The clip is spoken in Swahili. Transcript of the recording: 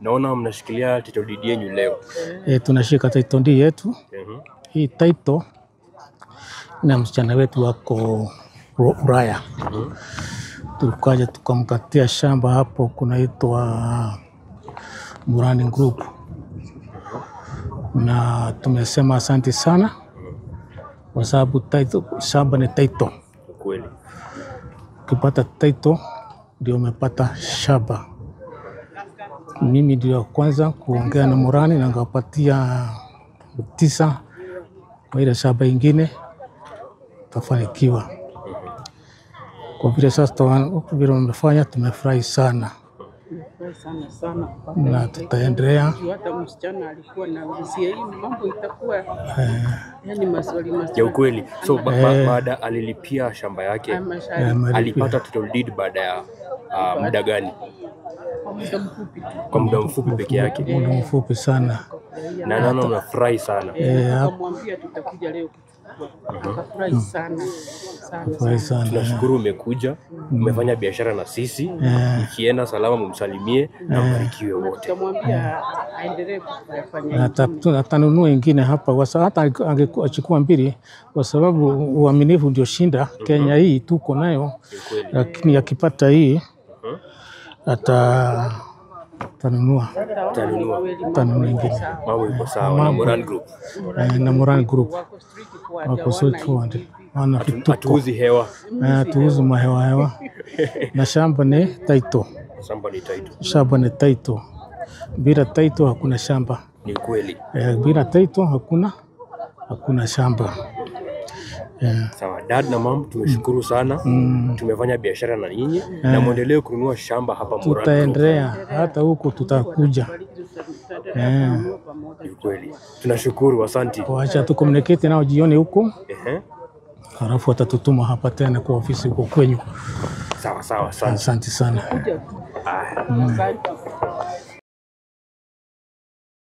Naona mnashikilia title deed yenu leo. Tunashika title deed yetu. Hii title na msichana wetu wako Ulaya. Tukaja tukamkatia shamba hapo kunaitwa Murani Group, na tumesema asante sana kwa sababu title, shamba ni title. Kweli. Ukipata title ndio umepata shamba. Mimi ndio wa kwanza kuongea na Murani na nikapatia 9 kwa ile shamba ingine, tafanikiwa. Kwa vile sasa vile wamefanya, tumefurahi sana sana sana na tutaendelea. Hata msichana alikuwa anaulizia hii mambo itakuwa yani maswali maswali Ya ukweli. So baada alilipia shamba yake, alipata title deed baada ya muda gani? Kwa muda mfupi tu. Kwa muda mfupi peke yake. Muda mfupi sana. Na naona unafurahi sana. Tukamwambia tutakuja leo kuchukua. Tukafurahi sana sana sana. Tunashukuru umekuja, umefanya biashara na sisi. Ikienda salama mumsalimie na mbarikiwe wote. Tukamwambia aendelee kufanya. Atanunua ingine hapa kwa sababu hata angechukua mbili, kwa sababu uaminifu ndio shinda. Kenya hii tuko nayo, lakini akipata hii atanunua. Atanunua ingine. Mambo iko sawa na Moran Group. Na Moran Group wako straightforward. Wana vituko. Hatuuzi hewa. Hatuuzi mahewa hewa. Na shamba ni title. Shamba ni title. Shamba ni title. Bila title hakuna shamba. Ni kweli. Bila title hakuna shamba. Sawa, dad na mom tumeshukuru sana. Tumefanya biashara na nyinyi na muendelee kununua shamba hapa Moran Group. Tutaendelea hata huko tutakuja. Ni kweli. Tunashukuru, asante. Wacha tu communicate nao jioni huko. Halafu watatutuma hapa tena kwa ofisi huko kwenyu. Sawa sawa, asante. Asante sana.